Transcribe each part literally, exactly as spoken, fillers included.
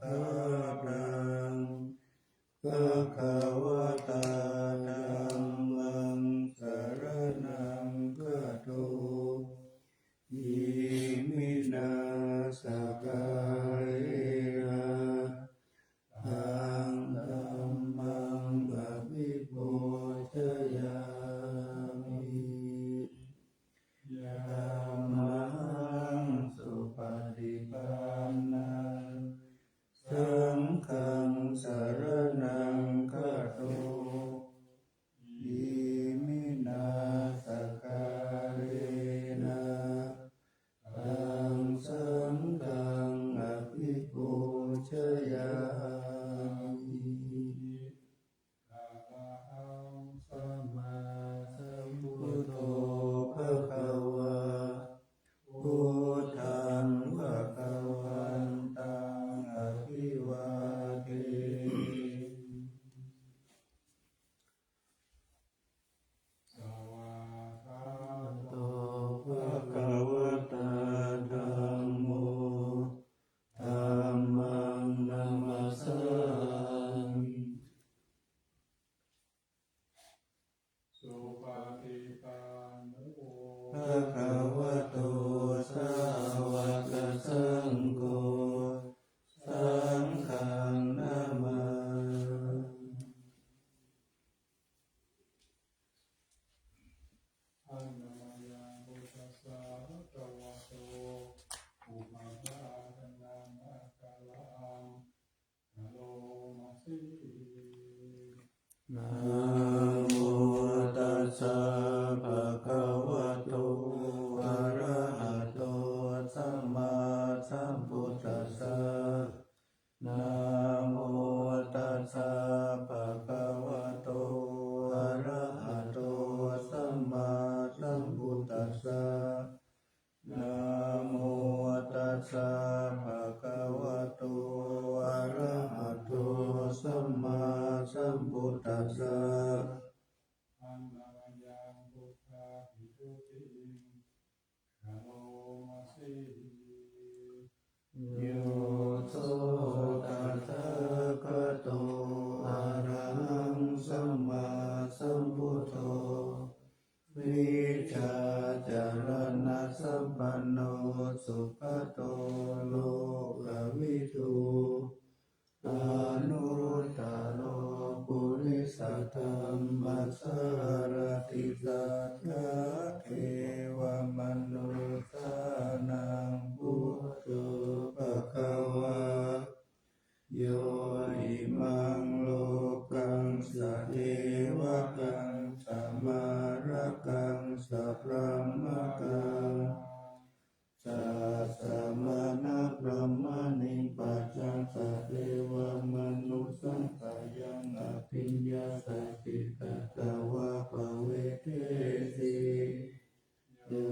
Sākadhaṃ bhagavatā dhammaṃ saraṇaṃ gato. Iminā sakkārena taṃ dhammaṃ abhipūjayāmi. Yamhaṃ supaṭipannaṃ saṅghaṃ saraṇaṃ gato. Iminā sakkārena taṃ saṅghaṃ abhipūjayāmi. Arahaṃ sammāsambuddho bhagavā, buddhaṃ bhagavantaṃ abhivādemi. Svākkhāto bhagavatā dhammo, dhammaṃ namassāmi. Supaṭipanno bhagavato sāvakasaṅgho, saṅghaṃ namāmi. Handa mayaṃ buddhassa bhagavato pubbabhāganamakāraṃ karoma se. Namo tassa bhagavato arahato sammāsambuddhassa. Namo tassa bhagavato arahato sammāsambuddhassa. Namo tassa bhagavato arahato sammāsambuddhassa. Handa mayaṃ buddhavibhūtiṃ karoma se. Yo so tathāgato arahaṃ sammāsambuddho vijjācaraṇasampanno sugato lokavidū anuttaro purisadammasārathi satthā devamanussānaṃ buddho bhagavā. Yo imaṃ lokaṃ sadevakaṃ samārakaṃ sabrahmakaṃ sassamaṇabrāhmaṇiṃ pajaṃ sadevamanussapāyaṃ abhiññāsati tathāva pavedesi. Yo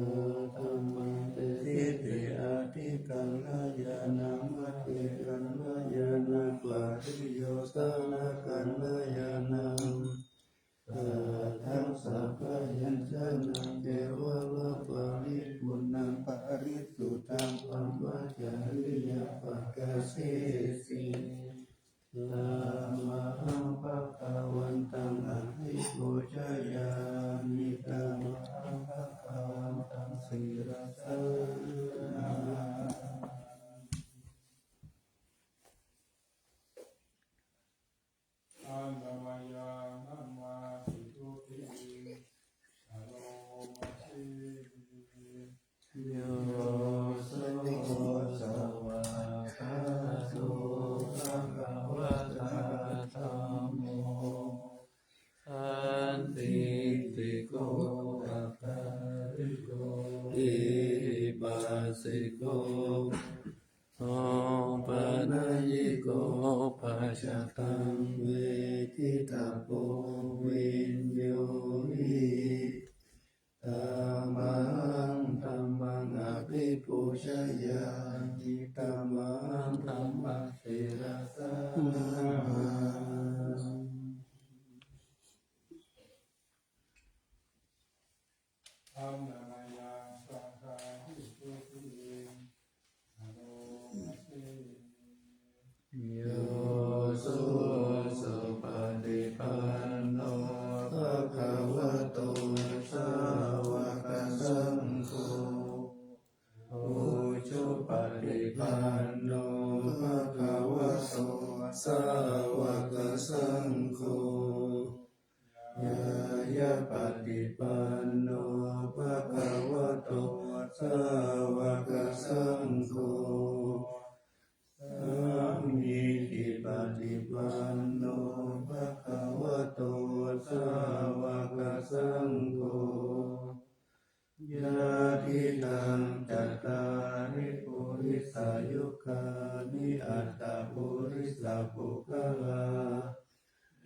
dhammaṃ deseti adhikaraññāṇamatthi kaññāṇañāṇappariyosānañāṇaṃ sataṃ sabyañjanaṃ kevalaparipuṇṇaṃ parisuddhaṃ brahmacariyaṃ pakāsesi. Tamhaṃ bhagavantaṃ abhipūjayāmi. Tamhaṃ bhagavantaṃ sirasā namāmi. Handa mayaṃ dhammaṃ visuddhim karoma se. Yo so svākkhāto bhagavatā dhammo sandiṭṭhiko akāliko ehipassiko opanayiko paccattaṃ veditabbo viññūhīti. Tamhaṃ dhammaṃ abhipūjayāmi. Tamhaṃ dhammaṃ sirasā namāmi. Handa mayaṃ saṅghaṃ visuddhim karoma se. Yo susupaṭipanno bhagavato sāvakasaṅgho, ujupaṭipanno bhagavato sāvakasaṅgho, ñāyapaṭipanno bhagavato sāvakasaṅgho, sāmīcipaṭipanno bhagavato sāvakasaṅgho, yadidaṃ cattāri purisayugāni aṭṭha purisapuggalā,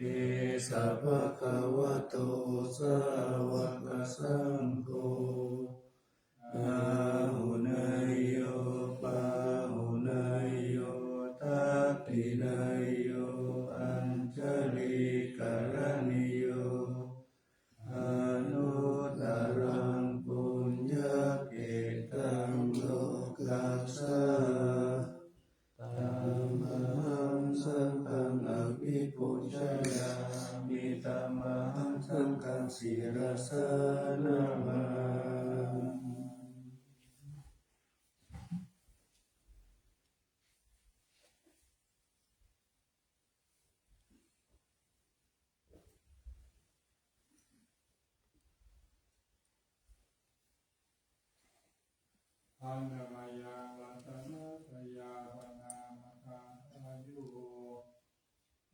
esa bhagavato sāvakasaṅgho, āhuneyyo pāhuneyyo dakkhiṇeyyo añjalikaraṇīyo, anuttaraṃ puññakkhettaṃ lokassā. Tamahaṃ saṅghaṃ abhipūjayāmi, tamahaṃ saṅghaṃ sirasā namāmi. Handa mayaṃ ratanattayābhaṇāma gāthāyo,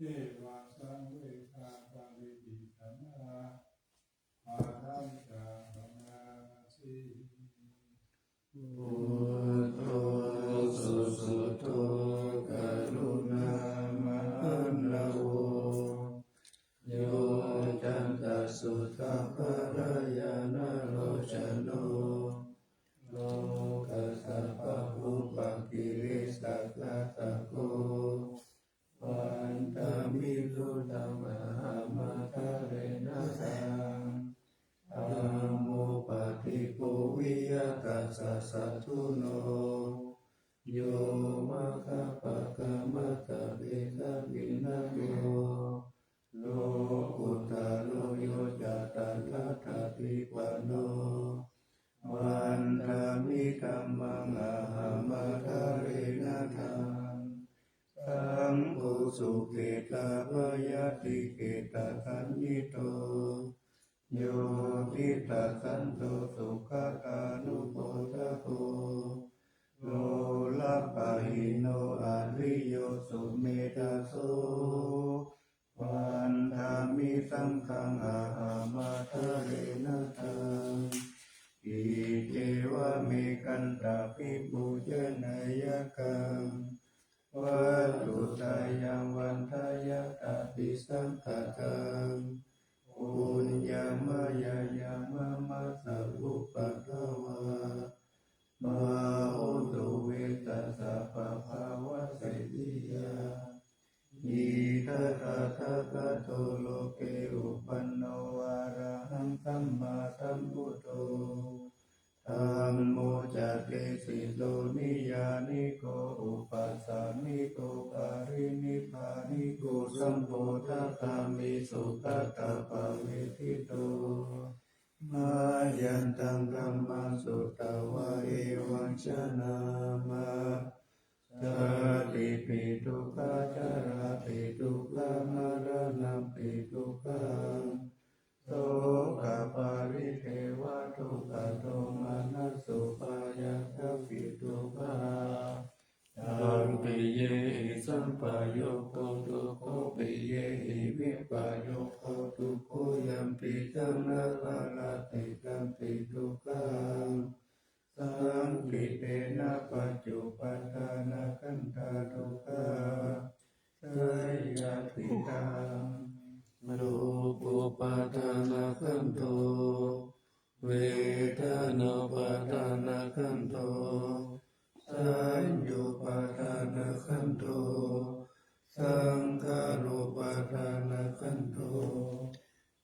evā samvegāpaṭipiṭanā, bhadantā bhaṇāma se. Buddho susuddho karuṇāmahaṇṇavo, yoccantasuddhabbarañāṇalocano, lokassa pāpūpakilesaghātako, vandāmi buddhaṃ ahamadāre naṭṭhaṃ. Dhammo paṭikkhoviya tassa satthuno, yo maggapākamattabbe dakkhiṇeyyo, lokuttaro yo ca tathāgatapaṭipanno, vandāmi dhammaṃ ahamadāre naṭṭhaṃ. Saṅgho sukhetapayatiketasaññito, yo diṭṭhasanto sugatānupodako, lopahīno ariyo sumedhaso, vandāmi saṅghaṃ ahamadāre naṭṭhaṃ. Iccevamekantāpi pūjanīyaṃ vatthutayaṃ vandeyyatāpi saṅkhātaṃ, puññaṃ mayā yaṃ mama sabbupaddavā, mā hontu ve tassa pabhavaṃ. Idha tathāgato loke uppannā varahaṃ sammāsambuddho, dhammo ca desito niyyāniko upasāmiko parinibbāniko sambodhagāmī sugatappavedito. Mayantaṃ dhammaṃ sutvā evaṃ janāma: jātipi dukkhā, jarāpi dukkhā, maraṇampi dukkhaṃ, sokaparidevadukkhadomanassupāyāsāpi dukkhā. Yaṃ piyehi sampayogo dukkho, piyehi vippayogo dukkho, yampicchaṃ na lālāti tampi dukkhaṃ. Saṅkhittena pañcupādānakkhandhā dukkhā: seyyathīdaṃ, rūpupādānakkhandho, vedanupādānakkhandho, saññupādānakkhandho, saṅkhārupādānakkhandho,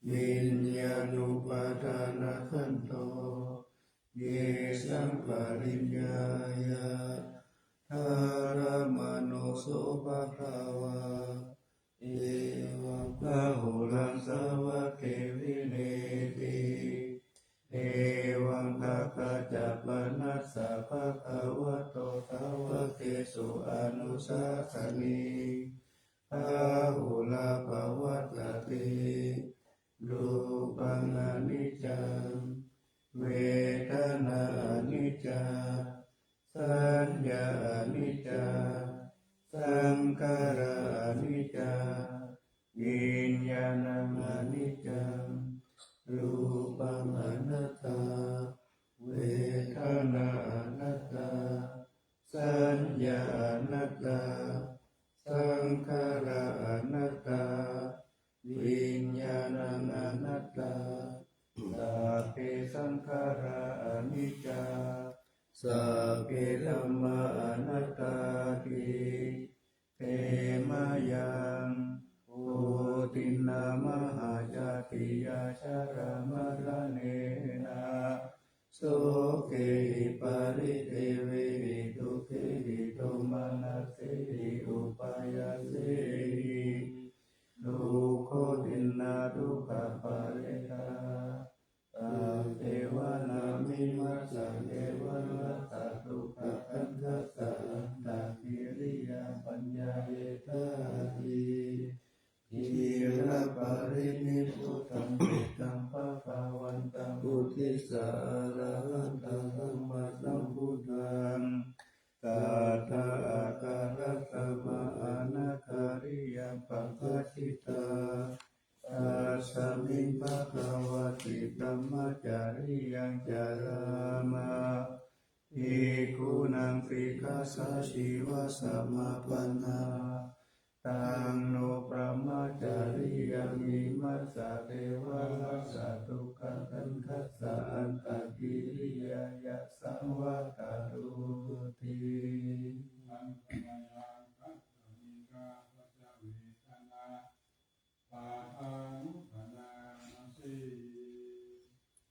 viññāṇupādānakkhandho. Yesaṃ pariññāya dharamāno so bhagavā. Evaṃ bahulaṃ sāvake vineti. Evaṃ kaccappanassa bhagavato sāvakesu anusāsanī bahulā pavattati. Rūpaṃ aniccaṃ, vedanā aniccā, saññā aniccā, saṅkhārā aniccā, viññāṇaṃ aniccaṃ. Rūpaṃ anattā, vedanā anattā, saññā anattā, saṅkhārā anattā, viññāṇaṃ anattā. Sabbe saṅkhārā aniccā, sabbe dhammā anattāti. Te mayaṃ puthinā mahācātiyā jarāmaraṇena sokehi paridevehi dukkhehi domanassehi upāyāsehi dukkhotthinā dukkhaparittā. Tasseva nāmimassa kevalassa dukkhakkhandhassa antagiriya paññāyettāti. Khīlaparinibbutam pettaṃ bhagavantaṃ uddissa arahantaṃ sammāsambuddhaṃ tathāgataṃ anāgariyaṃ pabbajitā. Tasmiṃ bhagavā cittappaṭicariyaṃ carāma bhikkhūnaṃ sikkhāsājīva samāpannā. Taṃ no brahmacariyaṃ imassa kevalassa dukkhakkhandhassa antagiriya yassāvadatūti.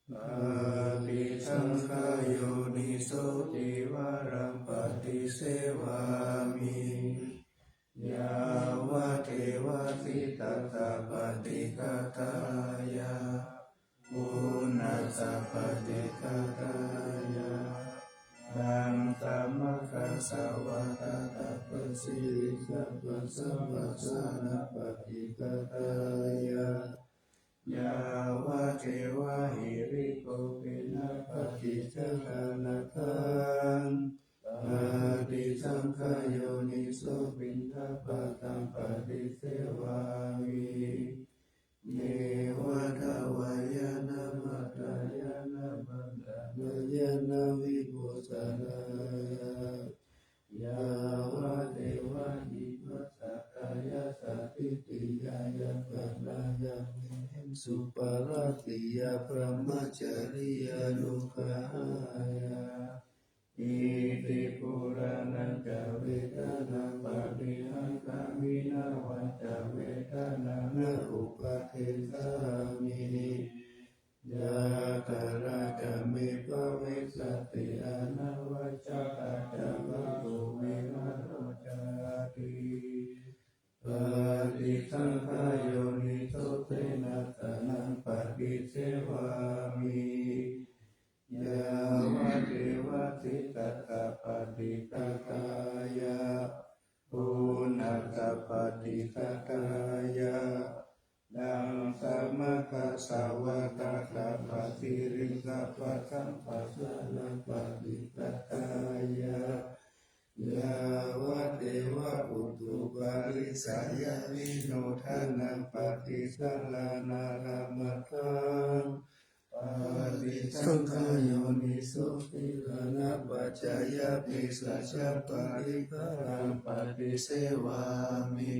Paṭisaṅkhā yoniso cīvaraṃ paṭisevāmi. Yāvadeva cittassa paṭighātāya punassappaṭighātāya daṃsamakassāva tattha pasiriṃsapasamphassānapaṭighātāya yāvadeva hirikopinapaṭicchādanatthaṃ. Paṭisaṅkhā yoniso piṇḍapātaṃ paṭisevāmi. Neva davāya na madāya na maṇḍanāya na vibhūsanāya yāvadeva jīvassa kāyassa ṭhitiyā yapphaṇāya vihiṃsuparatiyā brahmacariyānuggahāya. Iti purāṇañca vedanapaṭihaṅkhāmi navañca vedanaṃ na uppādessāmi. Yātrā ca me bhavissati anavajjatā ca bhikkhū virato cāti. Paṭisaṅkhā yoniso senāsanaṃ paṭisevāmi. Yāvadeva cittassa paṭighātāya punassappaṭighātāya daṃsamakassāva tattha pasiriṃsapasamphassānapaṭighātāya yāvadeva utuparissayavinodanaṃ paṭisallānārāmatthaṃ. Paṭisaṅkhā yoniso gilānapaccayabhesajjaparikkhāraṃ paṭisevāmi.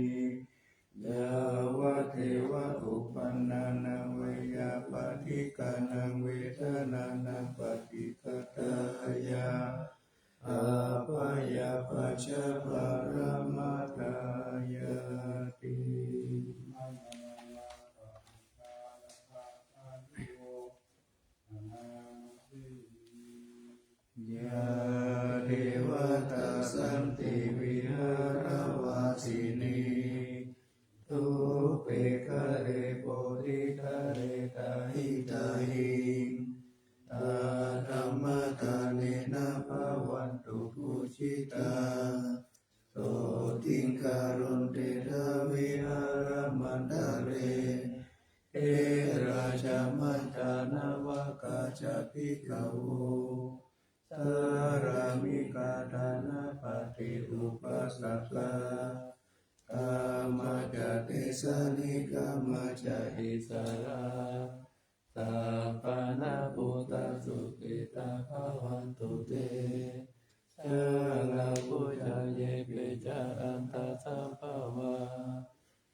Yāvadeva uppannānaṃ veyyābādhikānaṃ vedanānaṃ paṭighātāya abyāpajjhaparamatāyāti. Yā devatā santi vihāravāsinī ca bhikkhavo, sārāmikā dānapatī upāsakā, gāmā ca desā neggāmā ca issarā, sappāṇabhūtā sukhitā bhavantu te. Saṅgaho ca yepi ca aṇḍasambhavā,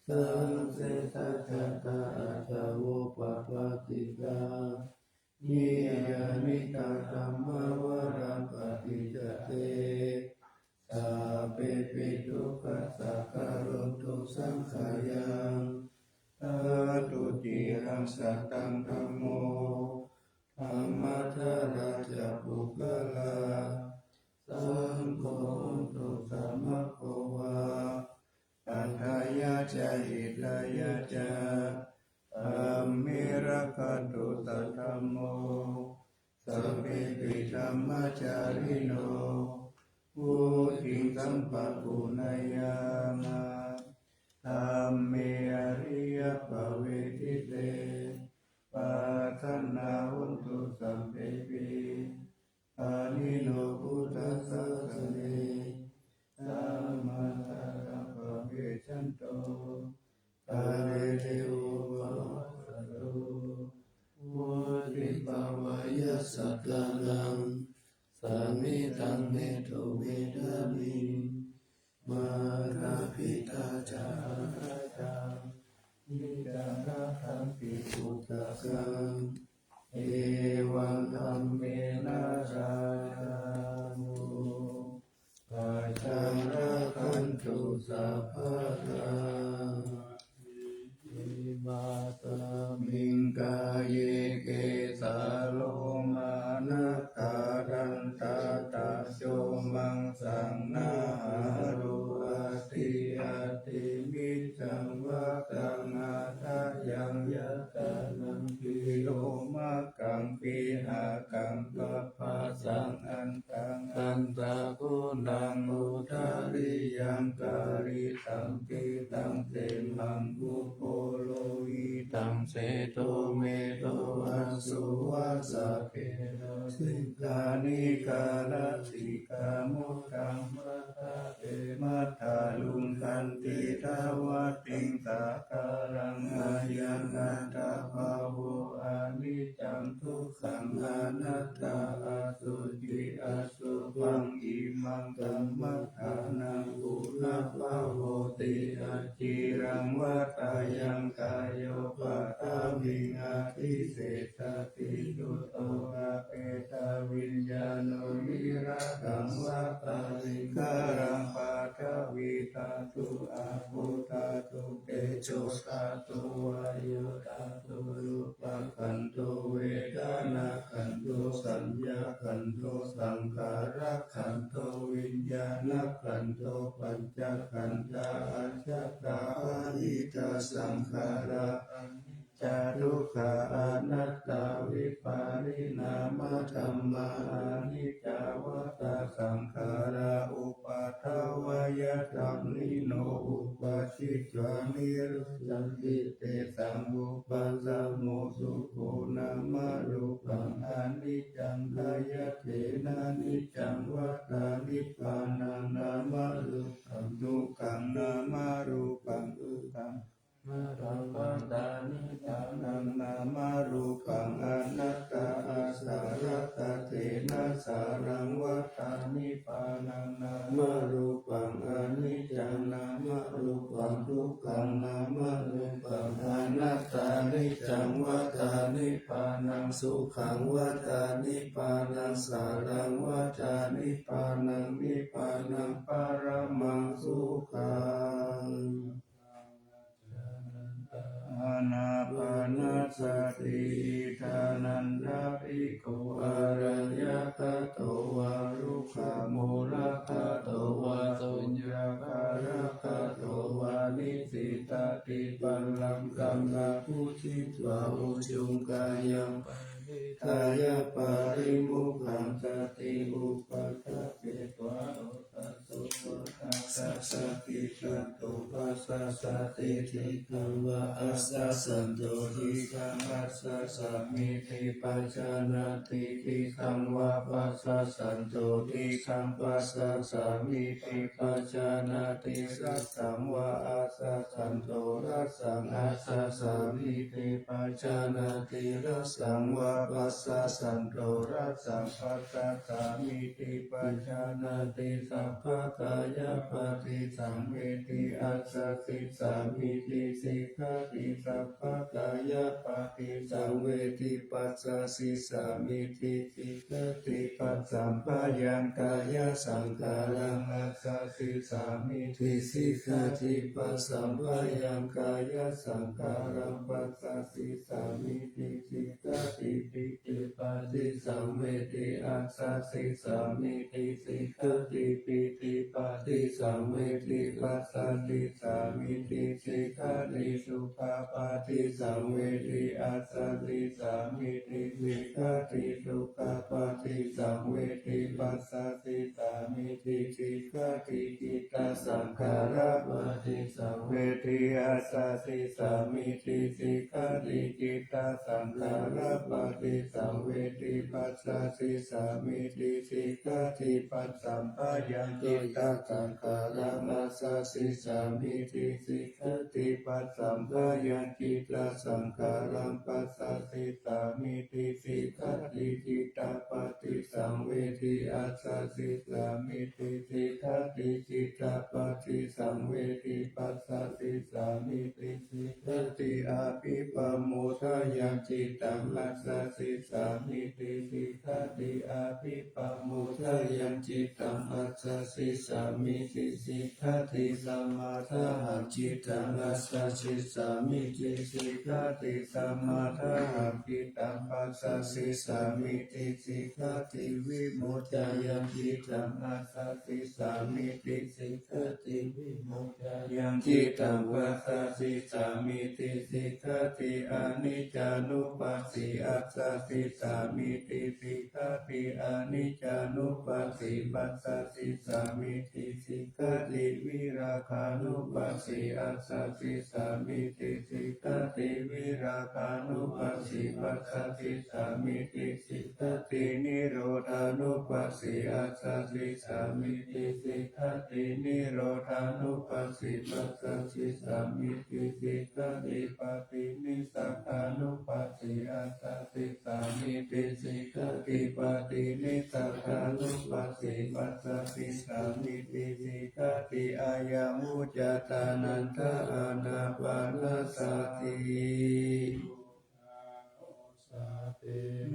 saṃsedajātā athavopapātikā, niyyānikaṃ dhammavaraṃ paṭicca te, sabbepi dukkhassa karontu saṅkhayaṃ. Ṭhātu ciraṃ sataṃ dhammo, dhammaddharā ca puggalā, saṅgho hotu samaggo va, atthāya ca hitāya ca. Dhamme rakkhatu saddhammo, sabbepi dhammacārino, vuḍḍhiṃ sampāpuṇeyyāma, dhamme ariyappavedite. Pasannā hontu sabbepi, pāṇino buddhasāsane. Sammā dhāraṃ pavecchanto, kāle devo pavassatu. Vuḍḍhī bhavāya sattānaṃ, samiddhaṃ netu medaniṃ. Mātā pitā ca atrajaṃ, niccārakkhanti puttakaṃ, evaṃ dhammena rājāno, pajaṃ rakkhantu sabbadā. Imasmiṃ kāye kesā lomā nakhā dantā taco maṃsaṃ nahārū adi adi, miccaṃ vacanaṃ kayyaṃ yatanaṃ, pilomakkaṃ pihakaṃ pabbasaṃ antaṃ antaguṇaṃ udariyaṃ karitaṃ pittaṃ semhaṃ upolohitaṃ sedo medo assu vassa phedo siṅghāṇikā lasikā muttaṃ paṭṭhape matthaluṅganti dvattiṃ sakalaṃ. Ayaṃ attabhāvo aniccaṃ dukkhaṃ anattā asuci asubhaṃ. Imaṃ kammadānaṃ punabbhavoti aciraṃ vata yaṃ kāyo paṭhaviṃ adhisessati chuddho appetaviññāṇo nirataṃ vata liṅgaraṃ paṭhavī dhātu āpo dhātu tejo dhātu vāyo dhātu rūpakkhandho vedanākkhandho saññākkhandho saṅkhārakkhandho viññāṇakkhandho pañcakkhandhā ajjhattā bahiddhā saṅkhārā aniccā dukkhā anattā vipariṇāmadhammā. Aniccā vata saṅkhārā uppādavayadhammino uppajjitvā nirujjhanti tesaṃ vūpasamo sukho. Nāmarūpaṃ aniccaṃ āyatena niccaṃ vata nibbānaṃ nāmarūpaṃ dukkhaṃ nāmarūpaṃ dukkhaṃ anattā vata nibbānaṃ nāmarūpaṃ anattā āsarattacena sāraṃ vata nibbānaṃ nāmarūpaṃ aniccaṃ nāmarūpaṃ dukkhaṃ nāmarūpaṃ anattā niccaṃ vata nibbānaṃ sukhaṃ vata nibbānaṃ sāraṃ vata nibbānaṃ nibbānaṃ paramaṃ sukhaṃ. Ānāpānasati. Idānantaṃ bhikkhū araññagato vā rukkhamūlagato vā suññakāragato vā nisīdati pallaṅkaṃ ahuṭṭhitvā ujuṃ kāyaṃ pahīnāya parimokkhāsati. Upaṭṭhapetvā Sato vā asasapi, sato pasasati, dīghaṃ vā asasanto, dīghaṃ pasasāmīti. Pajānāti, dīghaṃ vā pasasanto, dīghaṃ pasasāmīti. Pajānāti, rassaṃ vā asasanto, rassaṃ asasāmīti. Pajānāti, rassaṃ vā pasasanto, rassaṃ pasasāmīti. Pajānāti, sabbakāyapaṭisaṃvedi, assasissāmīti. Sikkhati, sabbakāyapaṭisaṃvedi, passasissāmīti. Sikkhati, passamphayaṃ kāyasaṅkhāraṃ, assasissāmīti. Sikkhati, passamphayaṃ kāyasaṅkhāraṃ, passasissāmīti. Sikkhati, pītipaṭisaṃvedi, assasissāmīti. Sikkhati, pītipaṭisaṃvedi, passasissāmīti. Sikkhati, sukhapaṭisaṃvedi, assasissāmīti. Sikkhati, sukhapaṭisaṃvedi, passasissāmīti. Sikkhati, cittasaṅkhārapaṭisaṃvedi, assasissāmīti. Sikkhati, cittasaṅkhārapaṭisaṃvedi, passasissāmīti. Sikkhati, passamphayaṃ cittasaṅkhāraṃ, assasissāmīti. Sikkhati, passamphayaṃ cittasaṅkhāraṃ, passasissāmīti. Sikkhati, cittapaṭisaṃvedi, assasissāmīti. Sikkhati, cittapaṭisaṃvedi, passasissāmīti. Sikkhati, abhipamodhayaṃ cittaṃ, assasissāmīti. Sikkhati, abhipamodhayaṃ cittaṃ, assasissāmīti. Sikkhati, samādhahaṃ cittaṃ, assasissāmīti. Sikkhati, samādhahaṃ cittaṃ, passasissāmīti. Sikkhati, vimodhayaṃ cittaṃ, assasissāmīti. Sikkhati, vimodhayaṃ cittaṃ, passasissāmīti. Sikkhati, aniccānupassī, assasissāmīti. Sikkhati, aniccānupassī, passasissāmīti. Sikkhati, virāgānupassī, assasissāmīti. Sikkhati, virāgānupassī, passasissāmīti. Sikkhati, nirodhānupassī, assasissāmīti. Sikkhati, nirodhānupassī, passasissāmīti. Sikkhati, paṭinissagānupassī, assasissāmīti. Sikkhati, paṭinissagānupassī, passasissāmīti. Sikkhati, ayaṃ vuccatā nanda ānāpānasati.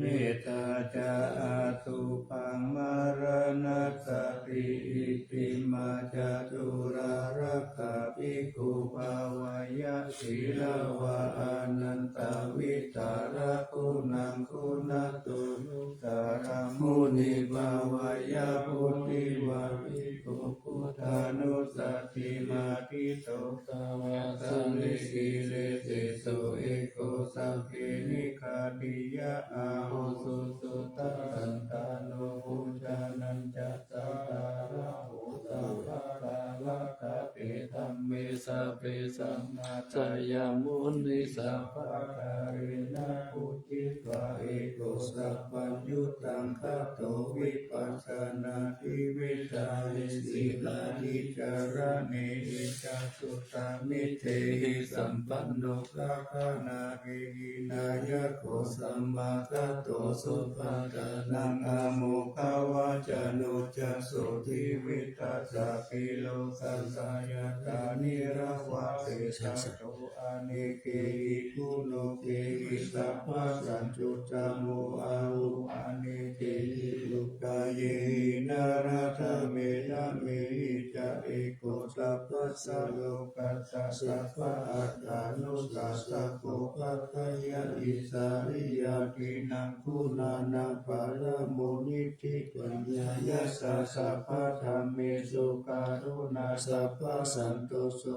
Mettā ca asubhaṃ maraṇasati. Itimā ca tūlārakkhā bhikkhū bhāweyya sīlavā anantavidhāraguṇaṃ. Suṇātu bhūsaraṃ munibhāwaya. Bodhivā bhikkhū buddhānussatinaṭṭhito, sāvakāne sīse deso eko sabbe nighātiyā. Āvuso sutto santano bojjhaneyyāharaho, sabbakālakappale dhamme sabbe samādāya munisaṅghaṃ. Sabbaṭṭhāne na uccitvā eko sabbaṃ yuttaṃ kato vipassanā. Dvidhāhi sīlāni cārāni, etaṃ suddhamitteti sampanno. Gaganāge hināyako samāgato, sopāga naṃ āmokhavacano ca. Sotthi vittattapī lokassa yātrā nirāsā. Sato anekehi guṇokehi sabbasañcudamo āhu, anekehi upāyehi nānābhedhamehi ca. Eko sabbasā lokassa sabbatthanussāsako, pāpāya issariyā khīṇaṃ guṇānaṃ paramo niddhi. Paññāya ca sabbadhammesu karuṇā sabbasantoso,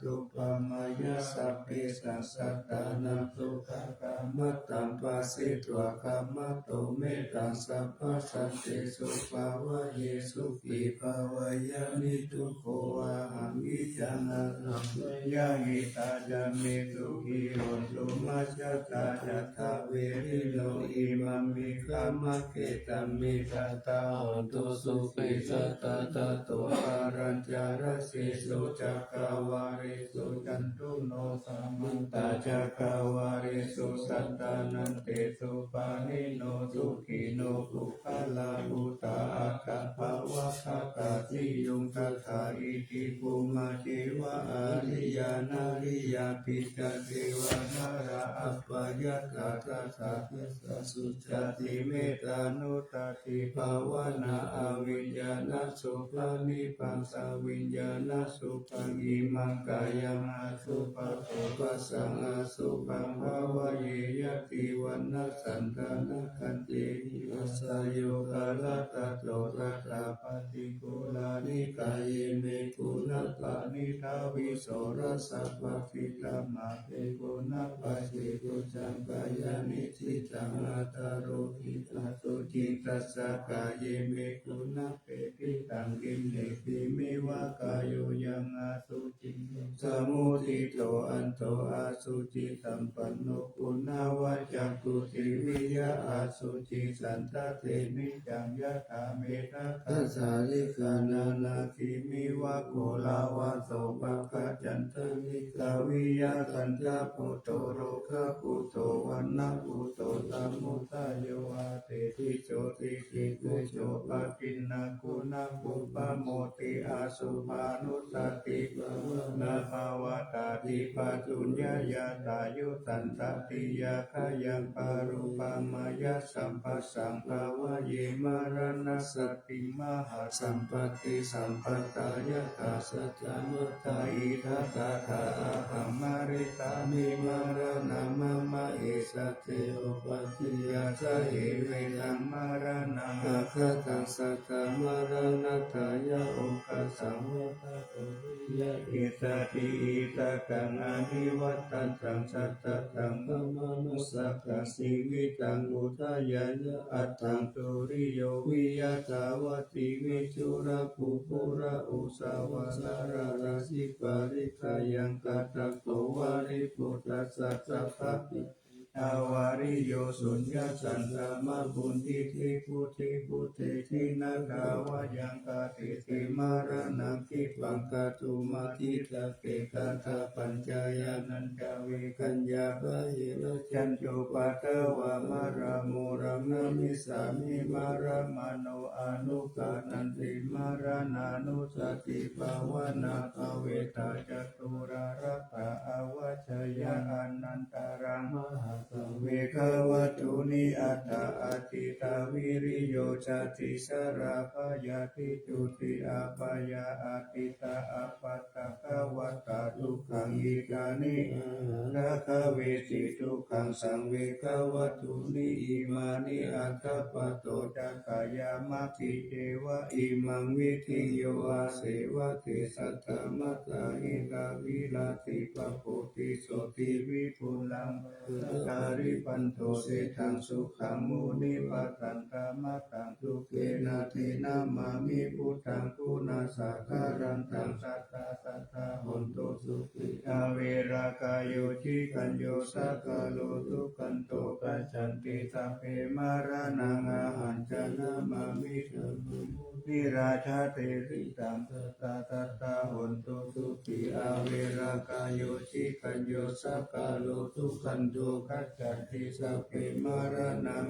tathūpamāya. Sabbesaṃ sattānaṃ sukhakaṃ mattaṃ, pharitvā kamato mettaṃ, sabbasattesu pāvaye. Sukhī bhava yā nidukho vā, haṃ khīṇaṃ araṃ veyyāhitāya me sukhī hontu majjhattā. Yathā verino imaṃ vītamagge, taṃ vigatā hontu sukhī sattā. Tato āraññā rasesu cakkavāḷesu, cātulokā samantā cakkavāḷesu, sattānaṃ ṭhitā pāṇino. Sukhino puggalā bhūtā attabhāvagatā, siyuṃ tathā iti bhummā devā ariyā nariyā, pisācā devā mārā apayanto tathāgataṃ sotthī. Mettānussatibhāvanā aviññāṇasukhaṃ nibbānaṃ, viññāṇasukhaṃ. Imaṃ kāyaṃ asupato bhassaṃ, asubhaṃ bhāvaye yadi vaṇṇaṃ candamā gandhī, asayukaṃ laddhato thadā. Paṭiggaṇhāmi kāye me guṇā, paṇītaṃ vīsaṃ rājā paṭikkama me guṇā. Pacce khuddam kāyāni diṭṭhaṃ ataroti asuciṃ, tassa kāye me guṇā pekkhitaṃ. Kiñci me vā kāyo yaṃ asuciṃ visamuttito, ādo asucisampanno guṇavaccaṃ, putthiviyā asuciṃ santaṃ te niccaṃ, yathā mettagāthā. Ye kāni nānāgirā vā koṇḍaññā vā sopāga, cantalikkhatarañjā saṇṭhaputto rogaputto vaṇṇamatto samudayo, atesaṃ attotāno paṭiggaṇhāti, pacchā guṇā kubbamoti. Asupanussatibhāvanā pavattati bhāsuvihāre, yatthāyuṃ santatiyā kāyaṃ, pāṇino upamāya sabbassaṃ bhāvaye maraṇasati mahāsaṅghanti. Sabbadassanāgatā saddamattā, idha tattha ahaṃ mariṭṭhāmi maraṇaṃ mama. Esa te upapāya, ṭhāhi virajaṃ maraṇaṃ āgatānaṃ, saddamaranatthāya okāsaṃ vata issati. Issati iddhakaṃ anivajjanaṃ, sattataṃ brahmamātā jīvitaṃ udayāya, attaṃ suriyo viya dvattiṃ viduratthi pura usavā, sārathā sīharī khyaṃ katvā, purimaṃ vippasannaṃ sabbapāṇinaṃ, variyo suññaṃ candamā phuṭṭhati buddhe. Buddhe jinātha vā yaṃ khantīti maraṇaṃ, khippaṃ kātumatītake, tathāpaccaññāṇañca veghaṃ yāpaye, na caññupaddavā maraṃ moroṃ, na me sāmi maraṃ mano, anuggatiṃ maraṇānussatibhāvanā, parittaṃ ca turattha avajjeyya, anantaṃ mahāsaṅghe gāvatthūni. Atha āditvā viriyo candī, jalā bāyādi cuti apāyā, ādittā appaṭikkama dukkhaṃ, idha nibbānaṃ āharakaveti dukkhaṃ, saṅghe gāvatthūni imāni. Atha pādo ca khayamaggi ceva, imaṃ vidheyya asevati, saddamattā hitavirati. Pubbe sotthi vipulam Dāriṃ panto seṭṭhaṃ sukhaṃ munivaravacanaṃ, sukena te namāmi buddhaṃ guṇāgaram. Sadā sadā hontu sukhī averā kāyo, jighāsū sakālo sugato. Gacchanti sabbe maraṇaṃ, ahañca namāmi dhammamorinaṃ. Nirājā te tiṭṭhaṃ, sadā sadā hontu sukhī averā kāyo, jighāsū sakālo sugato. Gacchanti sabbe maraṇaṃ,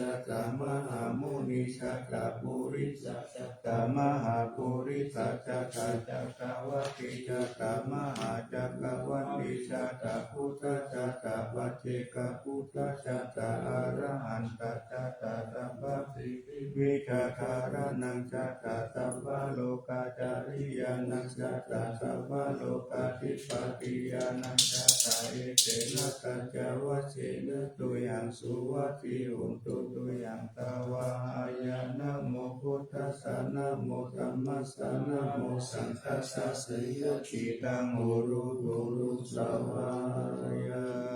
munissattamahāmunissattam purisassattamahāpurisassatta cakkavatti sattamahācakkavattissattam buddhassattam paccekabuddhassattam arahantasattam sabbasiddhivijjādharānaṃ sattam sabbalokacāriyānaṃ sattam sabbalokādhipatiyānaṃ sattam etena saccavajjena tuyhaṃ suvatthi hotu tuyhaṃ dāvāya. Namo buddhassa, namo dhammassa, namo saṅghassa, jayasiddhiṃ hotu sabbadā.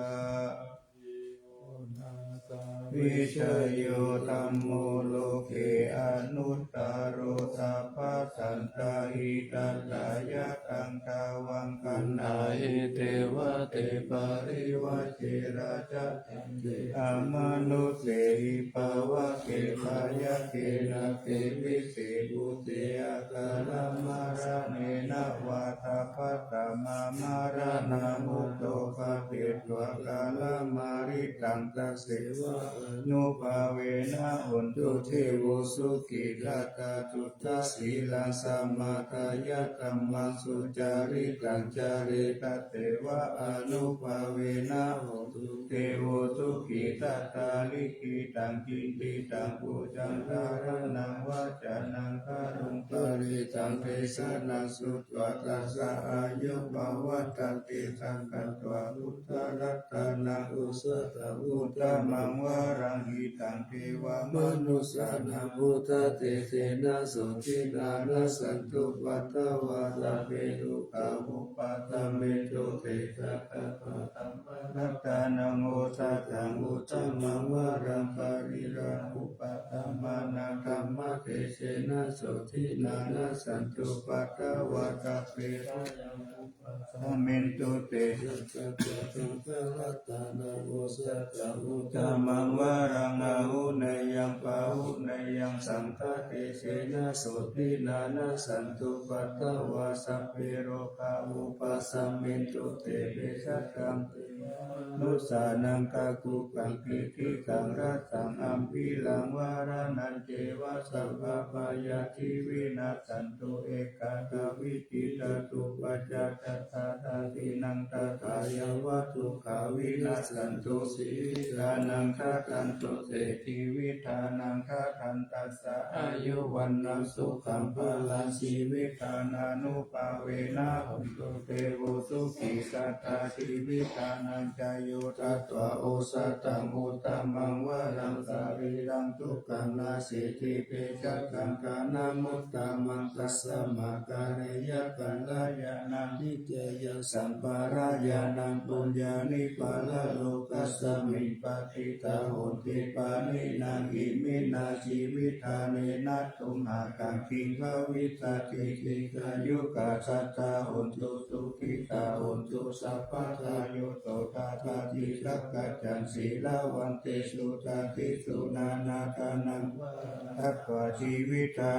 Vijayo dhammo loke anuttaro sabbasattahitatthāya katvāna kaṇhāhi devate parivajje rājadaṇḍe amanussāhi pāvake byagghe nānte vise bhūte akālamaraṇena vā tathāgatamammāramāraṇamutto pāpethu akālamārita taseva ānubhāvena hotu devo sukhitattā. Suddhasīlaṃ samādāya dhammaṃ sucaritaṃ care, taseva ānubhāvena hotu devo sukhitattā. Likkhitaṃ cintitaṃ pūjaṃ dhāraṇaṃ vācanaṃ garuṃ parittaṃ desanaṃ sutvā, tassa āyu pavaḍḍhatīti. Sakkatvā buddharatanaṃ osathaṃ uttamaṃ varaṃ, hitaṃ devamanussānaṃ buddhatejena sotthinā, nassantupaddavā sabbe dukkhā vūpasamentu te. Sakkatvā dhammaratanaṃ osathaṃ uttamaṃ varaṃ, pariḷāhūpasamanaṃ dhammatejena sotthinā, nassantupaddavā sabbe bhayā vūpasamentu te. Sakkatvā saṅgharatanaṃ osathaṃ uttamaṃ varaṃ, āhuneyyaṃ pāhuneyyaṃ saṅghatejena sotthinā, nassantupaddavā sabbe rogā vūpasamentu te. Bhejjhaṃ devamanussānaṃ kakutthaṃ piṭṭhitaṃ rasaṃ ampilaṃ varaṇañceva sabbabhayādi vinassantu, ekadā vitti tadupajjhāyā dasahassīnaṃ tathāyeva dukkhā vinassantu. Jīvitānaṃ dadantu te, jīvitānaṃ dadantassa āyu vaṇṇaṃ sukhaṃ balaṃ, jīvitānānubhāvena hontu devo sukhitattā. Jīvitānañca yo datvā osathaṃ uttamaṃ varaṃ, sarīraṃ dukkhaṃ nasīti bhejjhaṃ ghānamuttamaṃ, tasmā kāleyya kalyāṇaṃ nikkhayaṃ sampādāya, yaṃ puññāni paralokasmiṃ patiṭṭhā honti pāṇinā, iminā jīvitā nena tumhākaṃ kiṃ bhavissati. Dīghāyukā sattā hontu, sukhitā hontu sabbadā. Yo sotāpatti sakkaccaṃ sīlavantesu, dadesu nānādānaṃ varaṃ datvā, jīvitā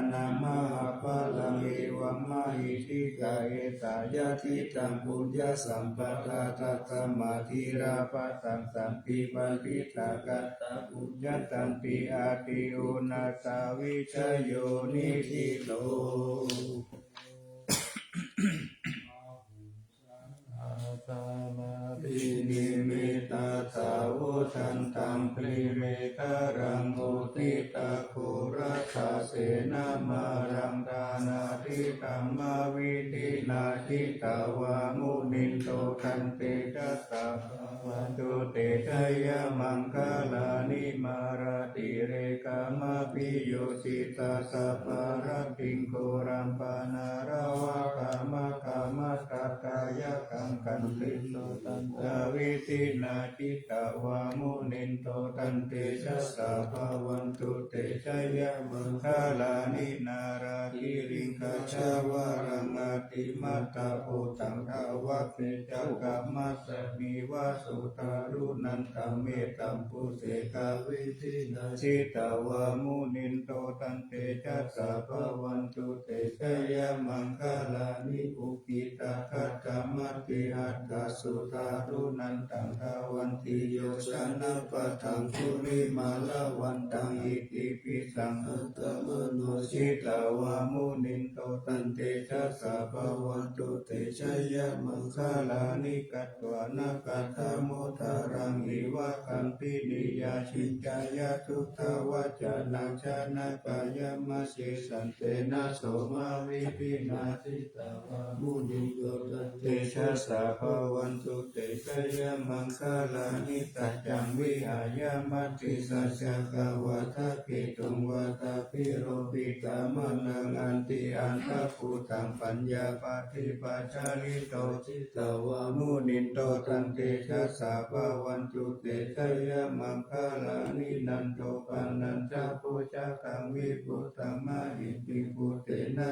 mahapphalāni, evamāhi dīghā etā yadidaṃ puññasampadā. Tasmā dhīrā bhaddantā paṇḍitānañca puññakkhettaṃ āti, uṇhissavijayo niṭṭhito. Sāmābhinimmitasāvudhantaṃ, girimekhalaṃ uditaghorasasenamāraṃ, dānādidhammavidhinā jitavā munindo, tantejasā bhavatu te jayamaṅgalāni. Mārātirekamabhiyujjhitasabbarattiṃ, ghorampanāḷavakamakkhamathaddhayakkhaṃ, khantīsudantavidhinā jitavā munindo, tantejasā bhavantu te jayamaṅgalāni. Nāḷāgiriṃ gajavaraṃ atimattabhūtaṃ, dāvaggicakkamasanīva sudāruṇantaṃ, mettambusekavidhinā jitavā munindo, tantejasā bhavantu te jayamaṅgalāni. Ukkhittakhaggamatihatthasudāruṇantaṃ, dhāvantiyojanapathaṅgulimālavantaṃ, iddhībhisaṅ jitavā munindo, tantejasā bhavantu te jayamaṅgalāni. Katvāna kaṭṭhamudaraṃ iva gabbhinīyā, ciñcāya duṭṭhavacanaṃ janakāyamajjhe, santena somavidhinā jitavā munindo, tantejasā bhavantu te jayamaṅgalāni. Taccaṃ vihāya matisaccakavādaketuṃ, vādābhiropitamanaṃ atiandhabhūtaṃ, paññāpadīpajalito jitavā munindo, tantejasā bhavantu te jayamaṅgalāni. Nandopanandabhujagaṃ vibudhaṃ mahiddhiṃ, puttena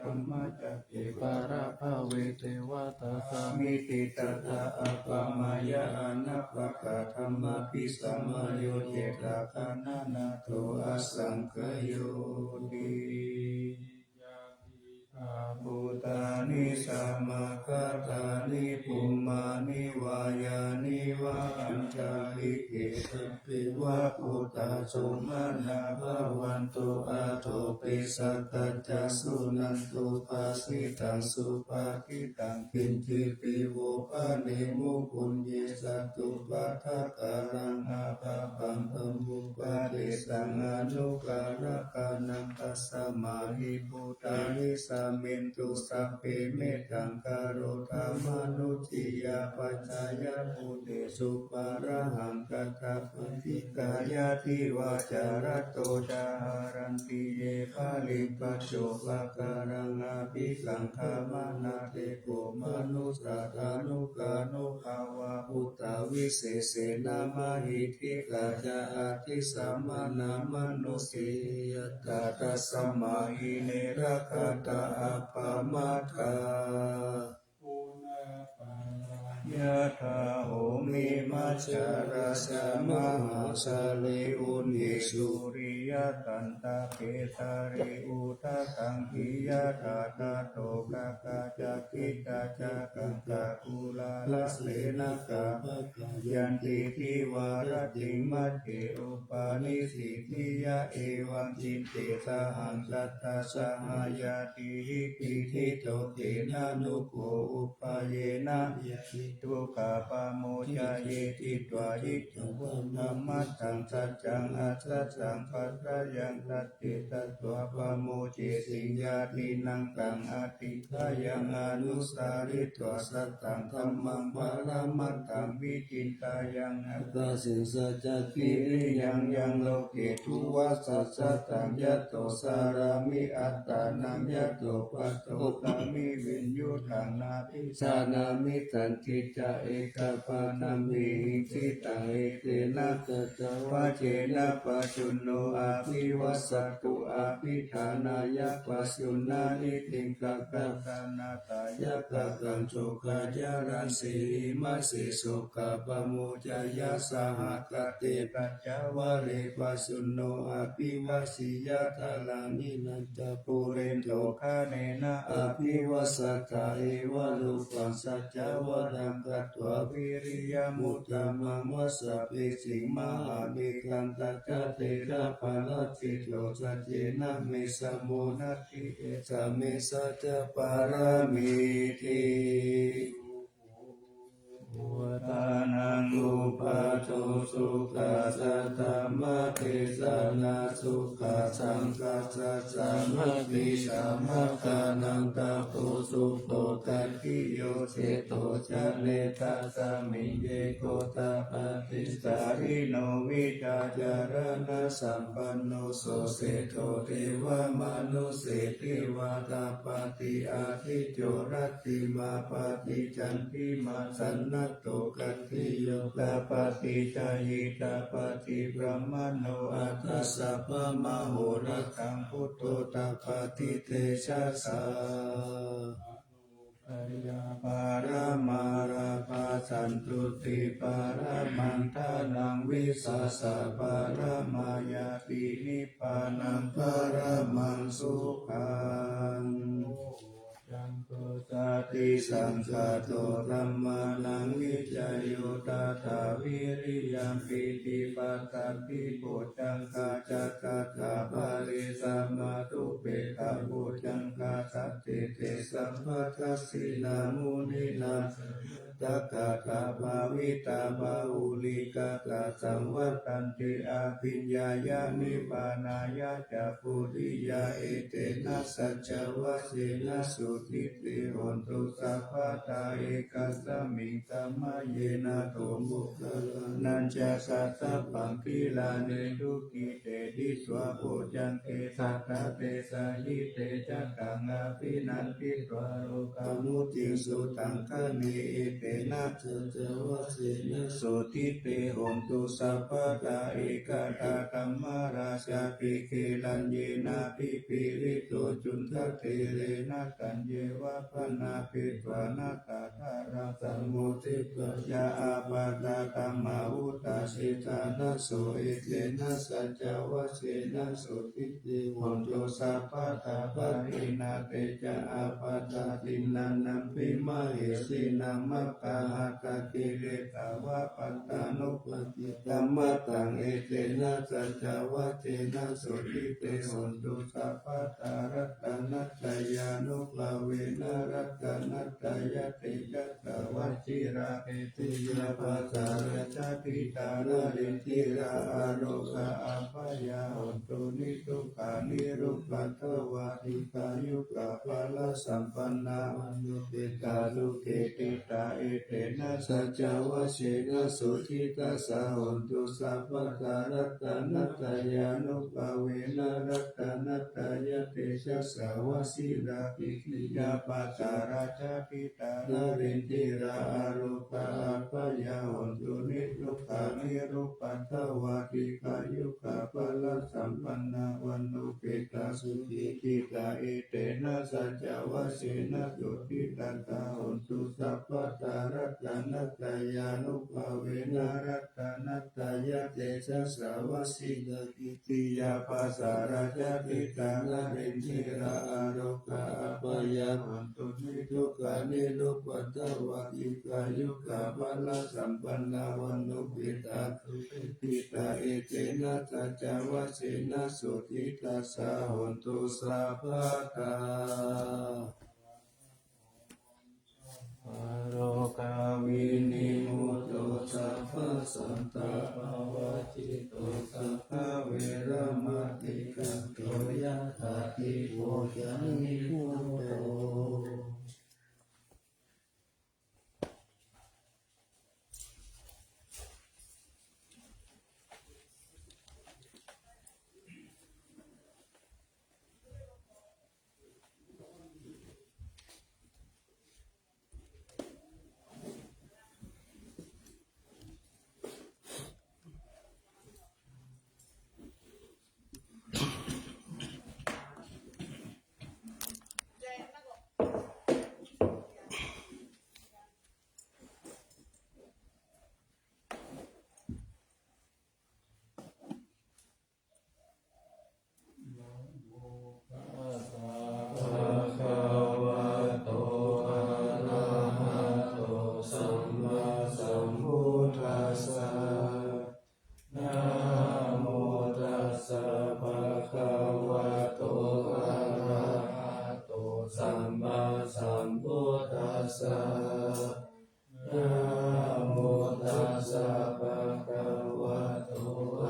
dhammacakke parabhave devatā samitiṭṭhā appamāya anappekā dhammabhisamayo cittakkhaṇanātho asaṅkhayoti. Bhūtāni samāgatāni bhummāni vā yāni va antalikkhe sabbeva bhūtā sumanā bhavantu athopi sakkacca suṇantu bhāsitaṃ subhāsitaṃ kiñcipi vo bhaṇemu puññe satthūpādakaraṃ apāpaṃ pamupadesaṃ anukārakānaṃ tasmā hi bhūtā hi samentu sabbe mettaṃ karotha mānusiyā pajāya bhūtesu pārahaṃ, katvāna paṭiggaṇhāti vācārato ca. Haranti ye baliṃ pajjupākāraṃ abhikaṅkhamānā, te kho manussā thānukampavā, buddhavisesena mahiddhikā ca atthi samaṇāmanusse. Yattha tasmā hi ne rakkhatha appamattā. Yathā bhumimaccharā samahāsale uṇhisūriyattantake, sare udakaṅkhe yathā tato gaṅgā ca. Khiḍḍācakkhā ca kulālasenaggā, pavutthajāyante divā rattiṃ majjhe upanissīdiyā. Evaṃ citte sahaṃ satta saha ñātibhi, pīḷito khenaṃ dukkho upāyena, yadi dukkhā pamuccayedi. Dvāditthā vā amataṃ saccaṃ, asattaṃ bhāsyaṃ, sacce katvā pamucceti. Ñātīnaṃ taṃ adhiṭṭheyya, anussaritvā sataṃ dhammaṃ, paramatthaṃ vicinteyya, attasiṃ saccakiriyaṃ. Yaṃ loke duvasaṃ sataṃ, yato carāmi attānaṃ, yato paṭo sami viññūhaṃ, nābhijānāmi sañcicca, ekapāṇaṃ vihiṃsitaṃ. Etena saccavajjena, pajjunno abhivassatu, abhiṭhānāya pajjunna. Itiṃ katvāna tayaggahaṃ, sokācaraṃ sirīmahiṃse, sokā pamuccaya saha kate. Saccavajje pajjunno abhivajjeyya, thanaṃ imañca pūrentu, khaṇena abhivassatā. Evaṃ rūpaṃ saccavajjantā, viriyaṃ uttamaṃ vassapesuṃ, mahābhikkāntaṃ ca tejapālasito. Saccena me samo natthi, esa me saccaparamīti. Uttānaṃ upādo sukhā, saddhammadesanā sukhā, saṅghassa sāmaggī, samaggānaṃ tapo sukho. Tatthi yo cetocaretasmiṃ, ye gotapāde sallino, vijjācaraṇasampanno, so seṭṭho devamanusse ceva. Tāpati ādicco, rattimāpati candimā, sannaddho khattiyo, tāpati jhāyī, tāpati brāhmaṇo, atha sabbamahorattaṃ, buddho tāpati tejasā. Pañca pāramā labhā, santuṭṭhī paramaṃ dhanaṃ, vissāsā paramā ñātī, nibbānaṃ paramaṃ sukhaṃ. Bojjhaṅgo satisaṅkhāto, dhammānaṃ vicayo tathā, viriyampīti passaddhi, bojjhaṅgā ca saddhabbaṃ, samādhupekkhabojjhaṅgā, sattete sabbadassinā, muninā sammadakkhātā, bhāvitā bahulīkatā, saṃvattanti abhiññāya, nibbānāya ca bodhiyā. Etena saccavajjena, sotthi te hotu sabbadā. Ekasmiṃ samaye nātho, moggallānañca kassapaṃ, gilāne dukkhite disvā, bojjhaṅge satta desayi. Te ca taṃ abhinanditvā, rogā mucciṃsu taṅkhaṇe. Etena saccavajjena, sotthi te hotu sabbadā. Ekadā dhammarājāpi, gelaññenābhipīḷito, cundattherena taññeva, bhaṇāpetvāna tādaraṃ, sammoditvā ca ābādhā, tamhā vuṭṭhāsi ṭhānaso. Etena saccavajjena, sotthi te hotu sabbadā. Pahīnā te ca ābādhā, tiṇṇannampi mahesinaṃ, maggāhatakilesāva, pattānuppattidhammataṃ. Etena saccavajjena, sotthi te hotu sabbadā. Ratanattayānubhāvena, ratanattayatejasā, vajirahatthena, pākārajjhatthena, narindirā arogā, apāyā hontu nidukkhā, nirupaddavā, dīghāyukā balasampannā, āyuvaḍḍhā sukhī citā. Etena saccavajjena sukhī tassa hontu sabbadā. Ratanattayānubhāvena ratanattayā tejasā vajjitvā vijitā pasārā jāti tā narendriyā arogā abyāpajjhā hontu niddukkhā nirupaddavā dīghāyukā balasampannā vaṇṇaṃ upādhitā sukhī ṭhitā. Etena saccavajjena sotthī tathā hontu sabbadā. Ratanattayānubhāvena ratanattayā tejasā vajjitvā vijitā pasārā jāti tā narendriyā arogā abyāpajjhā hontu niddukkhā nirupaddavā dīghāyukā balasampannā vaṇṇaṃ upādhitā sukhī ṭhitā. Etena saccavajjena sotthī tathā hontu sabbadā. Rogā vinimutto sabbasantāpavajjito sabbaveramatikkanto yathāladdhasammāpatti bhojanimutto. Namo tassa bhagavato arahato sammāsambuddhassa. Namo tassa bhagavato arahato sammāsambuddhassa. Namo tassa bhagavato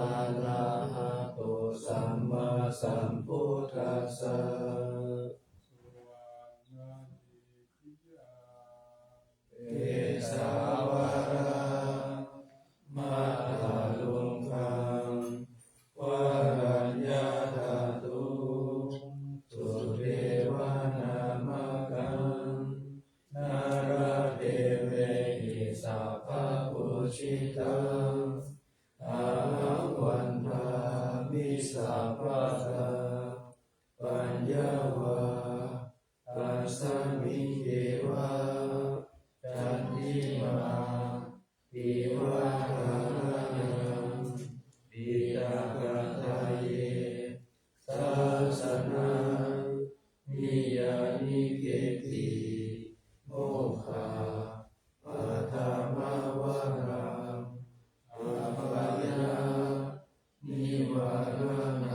arahato sammāsambuddhassa. Kesavādaṃ mātulokā varaññā ṭhātu sudevanāmakā nāradevehi sabbapūjitā. Ahaṃ vandāmi sabbadā paññā vā tasmiṃ khīvā candimā iva dhāraṇaṃ piṭakatthaye sāsanā niyyāniketti mokkhapathimā varaṃ apāya nivāraṇaṃ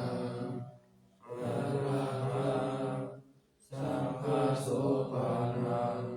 arahaṃ sabbasopaṇaṃ